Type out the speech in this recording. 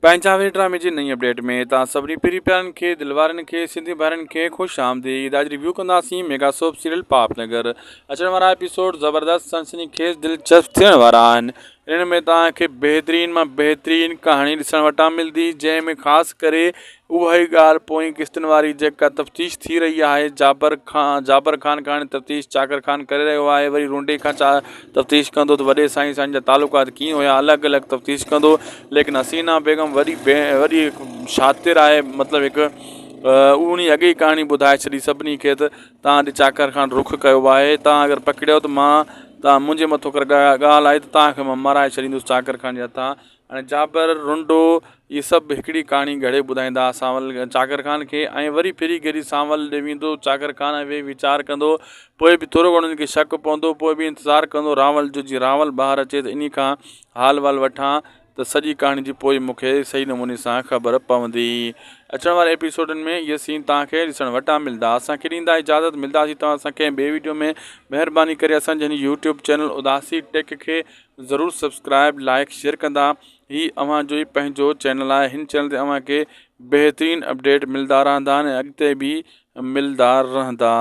پنهنجا وير ڊرامي جي نئين اپڊيٽ ۾ توهان سڀني پرين پيارن کي دل وارن کي سنڌي ڀائرن کي خوش آمديد اڄ ريويو ڪنداسين ميگا سوپ سيريل پاپ نگر اچڻ وارا ايپيسوڊ زبردست سنسني خيز دلچسپ ٿيڻ وارا آهن ان ۾ توهان کي بهترين مان بهترين ڪهاڻي ڏسڻ وٽان ملندي جنهن ۾ خاص ڪري اها ئي ڳالهه پوئين قسطن واري جيڪا تفتيش ٿي رهي آهي جابر خان جابر خان کان هاڻي تفتيش چاڪر خان ڪري رهيو آهي وري رونڊي کان چا تفتيش ڪندو ته وڏي سائين سائين جا تعلقات ڪيئن هيا الڳ الڳ تفتيش ڪندو ليڪن حسينا بيگم وڏي بي وڏي هڪ شاطر آهي مطلب هڪ انهي اڳي ئي ڪهاڻي ٻڌائي ڇڏي سڀني کي ته توهان ڏي چاڪر خان رخ ڪيو آهي توهان اگر پڪڙيو ته مان توهان منهنجي مٿو ڪر ڳالهه آئي ته توهان کي مان مارائي ڇڏيندس چاڪر خان جي هٿان ۽ جابر رنڊو اهي سڀ هڪڙي ڪهاڻي گهڙي ٻڌائيندا سانول چاڪر خان کي ۽ وري ڦري گهري سانول ڏي ويندو چاڪر خان ۽ ويهي ويچار ڪندو پوء به ٿورو گهڻو هن کي شڪ پوندو پوء به انتظار ڪندو راول جو جيئن راول ٻاهر اچي ته انهي کان حال وال وٺان ته سڄي ڪهاڻي جي پوء مون کي صحيح نموني سان خبر پوندي. اچڻ واري ايپيسوڊن ۾ اهي سين توهان کي ڏسڻ وٽان ملندا. اسان کي ڏيندا اجازت ملداسين توهان سان ڪنهن ٻي ويڊيو ۾ مهرباني ڪري اسان جي هن يوٽيوب چينل اداسي ٽيڪ کي ضرور سبسڪرائب لائڪ شيئر ڪندا هي اوهان جو ئي پنهنجو چينل آهي هن چينل تي اوهان کي بهترين اپڊيٽ ملدا رهندا آهن ۽ اڳتي به ملدا رهندا.